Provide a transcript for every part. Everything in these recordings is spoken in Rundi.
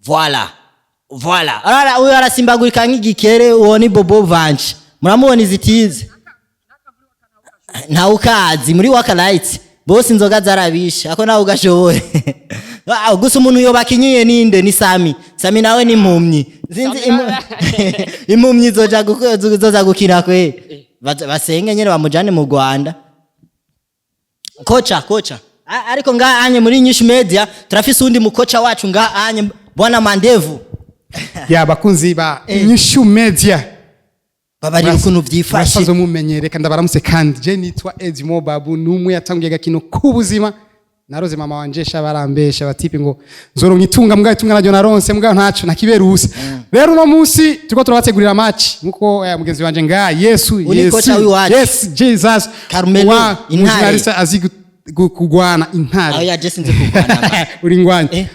Voilà. Voilà. Arara uyu arasimbagurika nk'igikere, uwo ni Bobo Vance. Muramubona izitize. Ntawe ukazi muri Waka Light. Bose inzoga zarabishe, ako nawe ugashoboye. Ah, gusa umuntu yo bakinyiye ninde? Ni Sami. Sami nawe ni impumyi. Sinzi impumyi zoja gukina kwe. Basenge nyene bamujane mu Rwanda. Kocha, kocha. Ariko nga anye muri Nyishu Media turafise undi mukocha wacu nga anye, Bwana Mandevu. Ya, bakunzi ba Inyishu Media. Babarira ukuntu vyifashe. Murasanzwe mumenyere, reka ndabaramutse. Kandi je nitwa Edmo Babu, numwe yatanguye gakino k'ubuzima. Naroze mama wanje sha, barambesha batipe ngo nzoronka itunga, mbwa itunga naryo naronse, mbwa ntaco nakibera ubusa. Rero uno munsi turiko turabategurira match nkuko mugenzi wanje nga Yesu. Uri Yesu. kocha w'iwacu. Yes, Jesus. Carmelo, wa intare. Umujournaliste azi kugwana, intare. Aho yaje sinzi kurwana. Uri ngwanye.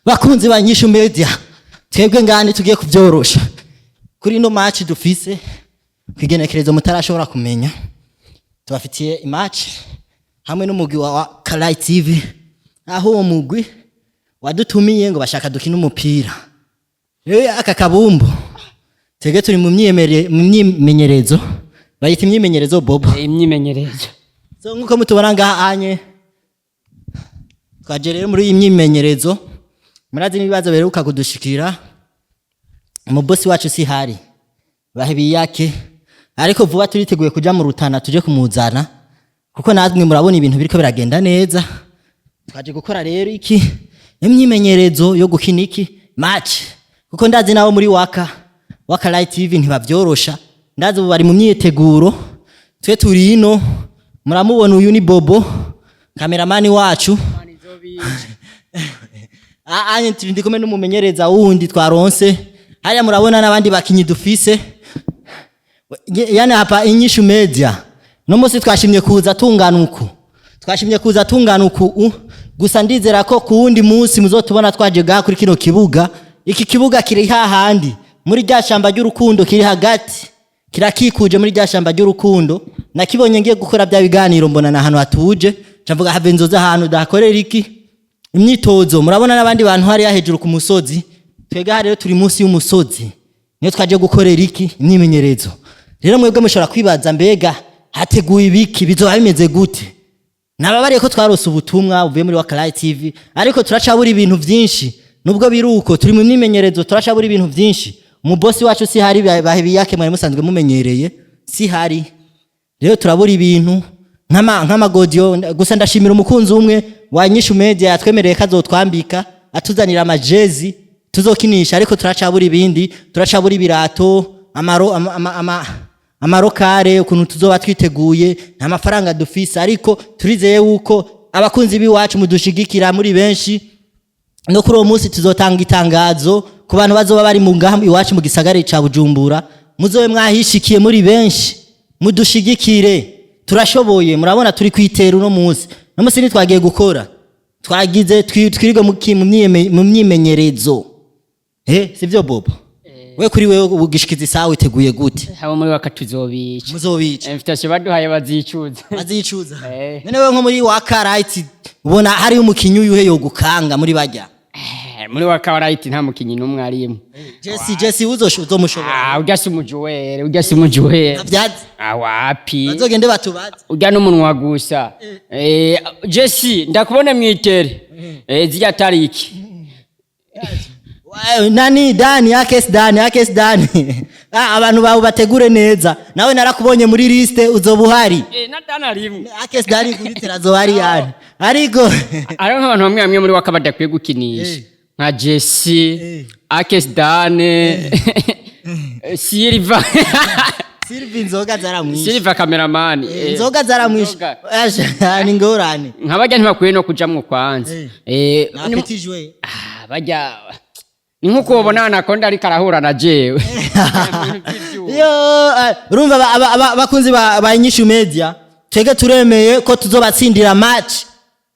Bakunzi ba Nyishu Media, twebwe ngani tugiye kubyorosha kuri ino match dufise kwigenekerezo mutarashobora kumenya. Tubafitiye match hamwe n'umugwi wa Kalai TV, aho uwo mugwi wadutumiye ngo bashaka dukine umupira. Rero aka kabumbu twebwe turi mu myimenyerezo, bayita imyimenyerezo, Bobo. Imyimenyerezo. So nkuko mutubona ngaha anye, twaje rero muri iyi myimenyerezo. Murazi n'ibibazo biheruka kudushikira, umubosi wacu si hari bahebiyake, ariko vuba turiteguye kuja mu Rutana tuje kumuzana, kuko natwe murabona ibintu biriko biragenda neza. Twaje gukora rero iki imyimenyerezo yo gukina iki match, kuko ndazi nabo muri Waka Light TV ntibavyorosha. Ndazi ubu bari mu myiteguro, twe turi ino. Muramubona, uyu ni Bobo, kameramani wacu. Anye turi ndi kumwe n'umumenyereza wundi twaronse hariya, murabona n'abandi bakinyi dufise. Yani hapa Inyishu Media no musi twashimye kuza tungana uku, twashimye kuza tungana uku. Gusa ndizera ko ku wundi munsi muzotubona twaje gaha kuri kino kibuga. Iki kibuga kiri hahandi muri rya shamba ry'urukundo, kiri hagati, kirakikuje muri rya shamba ry'urukundo. Nakibonye ngiye gukora bya biganiro, mbona na ahantu hatuje, nca have nzoza ahantu dakorera iki imyitozo. Murabona n'abandi bantu hariya hejuru ku musozi. Twebwe aha rero turi munsi y'umusozi, niyo twaje gukorera iki imyimenyerezo. Rero mwebwe mushobora kwibaza, mbega hateguye ibiki, bizoba bimeze gute? Nababariye ko twarose ubutumwa buvuye muri Wakalayi TV, ariko turacabura ibintu byinshi. Nubwo biri uko turi mu myimenyerezo, turacabura ibintu byinshi. Umubosi wacu si hari, bahebiyake mwari musanzwe mumenyereye si hari. Rero turabura ibintu nk'amagodiyo. Gusa ndashimira umukunzi umwe wa Nyishu Media yatwemereye ko azotwambika, atuzanira amajezi tuzokinisha, ariko turacabura ibindi, turacabura ibirato, amaro ama, ama, ama, amarokare, ukuntu tuzoba twiteguye. Nta mafaranga dufise, ariko turizeye yuko abakunzi b'iwacu mudushigikira muri benshi. No kuri uwo munsi tuzotanga itangazo ku bantu bazoba bari mu ngaha iwacu mu gisagara ca Bujumbura. Muzobe mwahishikiye muri benshi, mudushigikire, turashoboye. Murabona turi kwitera uno munsi, no munsi ntitwagiye gukora, twagize twirirwe mu myimenyerezo. Sivyo, Bobo? We kuri wewe ugishikiza isaha witeguye gute? Abo muri Waka tuzobica. Muzobica. Invitation baduhaye bazicuza. Bazicuza. Eh. None wewe nko muri Waka Right ubona hari umukinyi uyuhe yogukanga muri barya? Muri Waka Right nta mukinyi n'umwe arimo. Jesse uzomushobora? Ah, urya si umujuwere, urya si umujuwere. Vyazi. Ah, wapi. Bazogende batubaze. Urya n'umunwa gusa. Jesse, ndakubona mwitere zirya tariki. Nani, Dani Akes, Dani Akes, Dani. Ah, abantu bawe bategure neza, nawe narakubonye muri liste, uzoba uhari. Na Dani arimwe. Akes Dani kuri terazo hari yani, ariko Hariho nk'abantu bamwe bamwe muri Waka badakwiye gukinisha, nka Jesse, Akes, Dane, Silva. Silva inzoga zaramwishe. Silva cameraman. Inzoga zaramwishe. Inzoga. Asha, ni ngorane. Nka barya ntibakwiye no kujamwo kwanza. Na petit joueur. Ah, barya ni nkuko ubona Anaconda ariko arahura na jewe. Yo, urumva abakunzi ba Inyishu Media, twege turemeye ko tuzobatsindira match,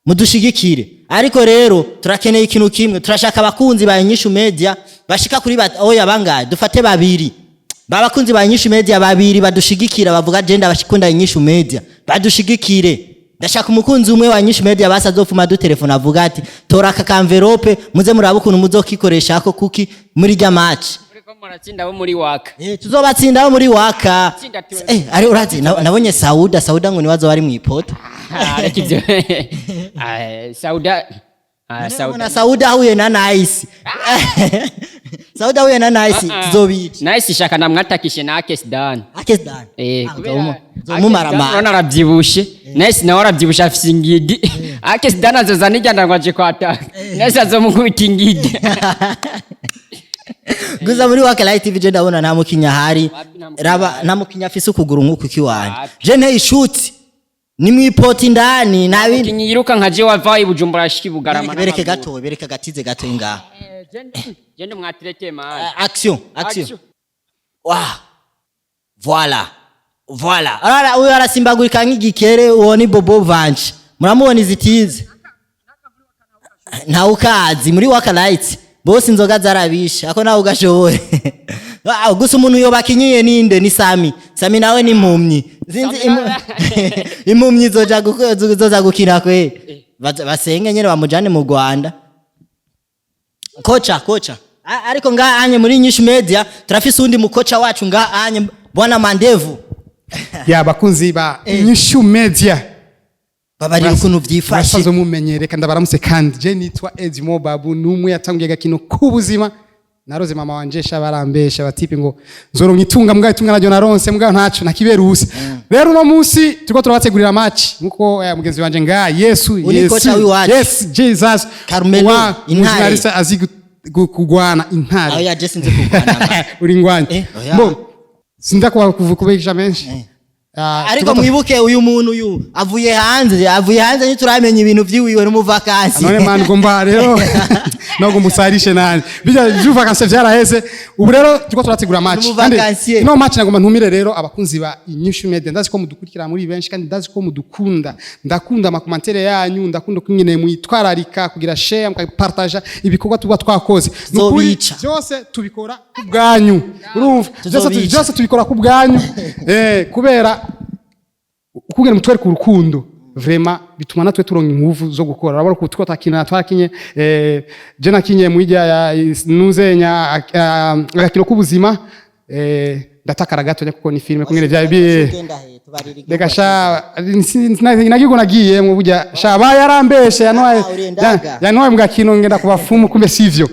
mudushigikire. Ariko rero turakeneye ikintu kimwe, turashaka abakunzi ba Inyishu Media bashika kuri oya, bangahe, dufate babiri babakunzi ba Inyishu Media, babiri badushigikira, bavuga je ndabashikunda Inyishu Media, badushigikire. Ndashaka umukunzi umwe wa Nyinshi Media basi azofuma dutelefone avuga ati: "Tora aka kamverope, muze murabe ukuntu muzokikoresha ko kuki muri rya match." Muriko muratsinda bo muri Waka. Tuzobatsinda bo muri Waka. Tsinda Ari urazi nabonye Sauda, Sauda ngo niwazo bari mu ipoto. Ah, reka ivyo. Ah, Sauda. Ah, Sauda Sauda. Sauda ahuye na Nice, Sauda ahuye na Nice, tuzobica. Nice shaka namwatakishe na Akes Dan. Akes Dan. Eh, Ah, kubera uzomumara Akes Dan ma urabona aravyibushe. Nice nawe aravyibushe, afise ingidi. Akes Dan azoza nijyana ngo aje kwataka. Nice azomukubita ingidi. Gusa muri Waka Light TV je ndabona nta mukinya ahari. Wapi, nta mukinya. Raba, nta mukinya afise ukuguru nk'uku kiwanje. Wapi. Je nteye ishuti ni mu ipoti indani, nta bindi. Umukinyi yiruka nka je wava i Bujumbura ashika i Bugarama. Bereke n'amaguru. gato, bereke gatize gato ingaha. Je ndi mwathlete man. Action, action. Wa voilà, voilà. Arara uyu arasimbagurika nk'igikere. Uwo ni Bobo Vanje, muramubona izitize ntawe ukazi muri Waka Light bose inzoga zarabishe ako nawe ugashoboye. Ah, gusa umuntu yobakinyiye ninde? Ni Sami. Sami nawe ni impumyi, sinzi impumyi zoja gukina kwe. Basenge nyene bamujane mu Rwanda. Kocha, kocha. Ariko nga anye muri Nyinshi Media turafise undi mukocha wacu nga anye, bwana Mandevu. Ya, bakunzi ba Inyishu Media, babarira ukuntu vyifashe. Murasanzwe mumenyere, kandi ndabaramutse. Kandi je nitwa Edimo Babu, numwe yatanguye gakino k'ubuzima. Naroze mama wanje sha barambesha batipe ngo nzoronka itunga, mbwa itunga naryo naronse, mbwa ntaco nakibera ubusa. Rero uno munsi turiko turabategurira match nkuko mugenzi wanje nga Yesu Uri Yesu kocha w'iwacu. Yes, Jesus. Carmelo, wa intare. Journaliste azi kugwana, intare. Aho yaje sinzi kurwana. Uri ngwanye. Oya. Bo sinda kuba kuvuga menshi. Ah, Ariko turiko mwibuke uyu muntu uyu avuye hanze, avuye hanze, ntituramenya ibintu vyiwiwe n'umuvakansi. None man, ngomba rero ntabwo musarishe nanje bijya by'uvacances vyaraheze. Ubu rero turiko turategura match. N'umuvacansier. Kandi no match nagomba ntumire rero abakunzi ba Inyishu Media. Ndazi ko mudukurikira muri benshi kandi ndazi ko mudukunda. Ndakunda ama commentaires yanyu, ndakunda ko nyine mwitwararika kugira share, mukapartaja ibikorwa tuba twakoze. Nukuri Tuzobica. byose tubikora ku bwanyu, urumva, byose Tuzobica. byose tubikora ku bwanyu, kubera ukugena mutwereka urukundo vraiment bituma natwe turonka inguvu zo gukora. Urabona ko two takina twarakinye, je nakinye mwijya ya nuzenya agakino k'ubuzima, ndatakara gato kuko ni filme kungene vya bi reka sha nagigo nagiye mu burya sha bayarambeshe yanwaye. Ah, urendaga. Yanwaye mu gakino ngenda kubafumu, kumbe sivyo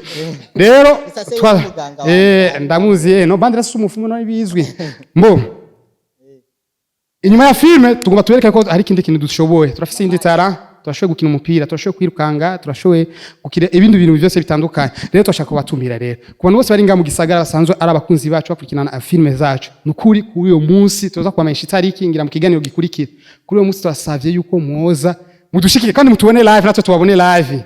rero. Isase y'umuganga wawe. Ndamuzi, no bandira si umufumu no bizwi mbo inyuma ya filme tugomba tubereke ko hari ikindi kintu dushoboye. Turafise indi tara, turashoboye gukina umupira, turashoboye kwirukanga, turashoboye gukina ibindi bintu byose bitandukanye. Rero turashaka kubatumira rero ku bantu bose bari ngaha mu gisagara basanzwe ari abakunzi bacu, bakurikirana filme zacu. Nukuri kuri uyo munsi tuza kubamenyesha itariki ngira mu kiganiro gikurikira. Kuri uyo munsi turasavye yuko mwoza mudushikire kandi mutubone live, natwe tubabone live,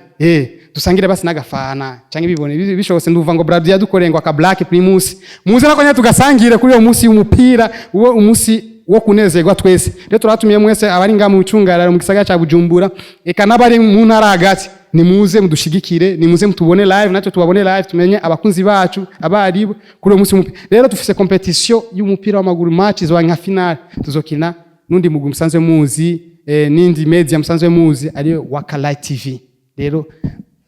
dusangire basi n'agafana canke bibone bishobotse. Nduva ngo Brad yadukoreye ngo aka Black Primus, muze nako nyene tugasangire kuri uyo munsi w'umupira, uwo umunsi wo kunezerwa twese. Rero turatumiye mwese abari ngaha mu micungararo mu gisagara ca Bujumbura, eka n'abari mu ntara hagati. Nimuze mudushigikire, nimuze mutubone live, natwe tubabone live, tumenye abakunzi bacu abaribo kuri uwo munsi w'umupira. Rero dufise competition y'umupira w'amaguru, match izoba nka finale. Tuzokina n'undi mugwi musanzwe muzi, n'indi media musanzwe muzi, ariyo Waka Light TV. Rero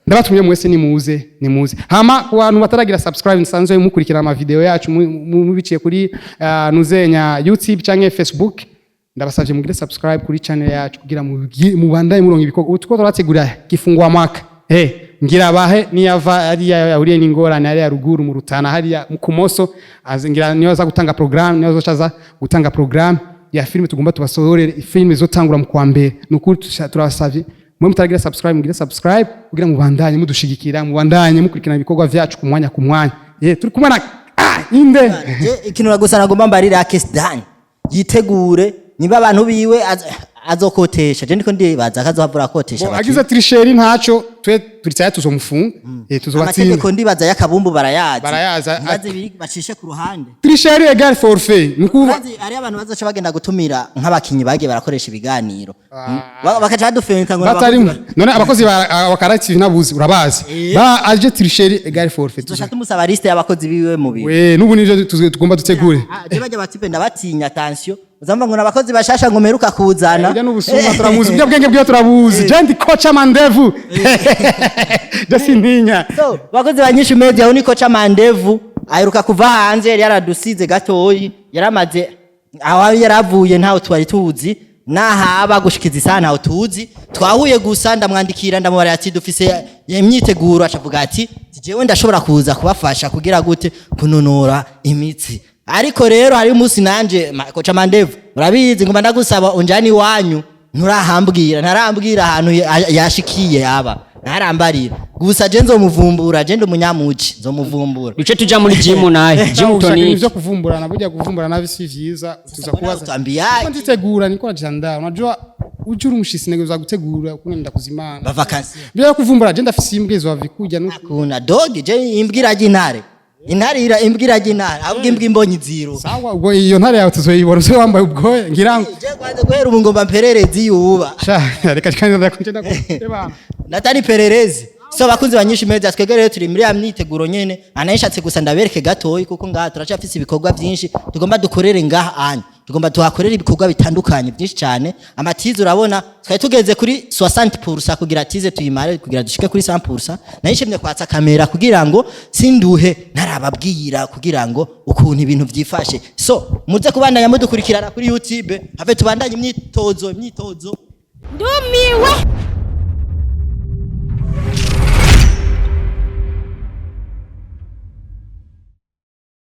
ndabatumiye mwese, nimuze, nimuze. Hama ku bantu bataragira subscribe, musanzwe mukurikira ama video yacu mubiciye kuri nuzenya YouTube canke Facebook, ndabasavye mugire subscribe kuri channel yacu kugira mubandanye muronka ibikorwa. Ubu turiko turategura gifungwa mwaka, ngira bahe niyava hariya yahuriye n'ingorane hariya ruguru mu Rutana hariya mu Kumoso, ngira niyo aza gutanga programme, niyo azoca gutanga programme ya filime tugomba tubasohorere, filime izotangura mu kwa mbere. Nukuri turabasavye mwe mutaragira subscribe, mugire subscribe kugira mubandanye mudushigikira, mubandanye mukurikirana ibikorwa vyacu ku mwanya ku mwanya. Turi kumwe na inde. Je ikintu gusa nagomba mbarira Akes Dan yitegure, niba abantu biwe azokotesha, je ndiko ndibaza ko azohavura akotesha Bo, abakinyi. agize tricherie ntaco, twe turi tayari, tuzomufunga, tuzobatsinda. Amategeko ndibaza y'akabumbu barayazi. Barayazi, Ntibaze biri bacishe ku ruhande. Tricherie égale forfait, nukuva. Urazi hariyo abantu bazoca bagenda gutumira nk'abakinyi bagiye barakoresha ibiganiro. Bakaca badufenka ngo batarimo n'abakozi none abakozi ba Wakarati nabuzi urabazi. Ba aje tricherie égale forfait. Tuzoca tumusaba liste y'abakozi biwe mu biro. We nubu nivyo tugomba dutegure. Ah, je bajya batipe ndabatinya, attention. Uzamva ngo nabakozi bashasha ngo meruka kuzana. Ujya n'ubusuma turamuzi, ubwo bwenge bwiwe turabuzi. Je ndi kocha Mandevu, je sintinya. So bakozi ba Nyinshi Media, uyu ni kocha Mandevu, aheruka kuva hanze, yari yaradusize gatoyi, yaramaze aho yaravuye ntawe twari tuzi nahaba gushikiza isaha ntawe tuzi. Twahuye gusa ndamwandikira, ndamubarira ati dufise imyiteguro, acavuga ati jewe ndashobora kuza kubafasha kugira gute kunonora imitsi. Ariko rero hari umunsi nanje kocha Mandevu, urabizi ngoma ndagusaba unjani iwanyu, nturahambwira, ntarambwira ahantu yashikiye yaba ntarambarira. Gusa je nzomuvumbura, je ndi umunyamuci, nzomuvumbura. Duce tuja muri gym naye, gym Ushaka ibintu tonic. vyo kuvumburana, burya kuvumburana nabi si vyiza, tuza kubaza. Utwambiaje? Niko nditegura, niko najiandaa. Unajua uje uri umushitsi ntegerezwa gutegura kumwe ndakuzimana. Bavakansi. Byo kuvumbura, je ndafise imbwa izovikuja no Kuna dog, je imbwa irarya intare, intare ira imbwa irarya intare, ahubwo imbwa imbonye iziro. Sawa, ubwo iyo ntare yawe tuzoyibona uzo wambaye ubwoya ngira ngo. Je kwanza guhera ubu ngomba mpererezi yuba. Sha reka kandi ndakunje ndakubana. Natari pererezi. So bakunzi ba Nyinshi Media, twebwe rero turi muri ya myiteguro nyene. Anayishatse gusa ndabereke gatoyi kuko ngaha turacafise ibikorwa byinshi tugomba dukorere ngaha anya, tugomba tuhakorere ibikorwa bitandukanye byinshi cyane. Amatize urabona twari tugeze kuri 60% kugira tize tuyimare, kugira dushike kuri 100%. Nayishimye kwatsa kamera kugira ngo sinduhe ntarababwira kugira ngo ukuntu ibintu vyifashe. So muze kubandanya mudukurikirana kuri YouTube, have tubandanye imyitozo. Ndumiwe.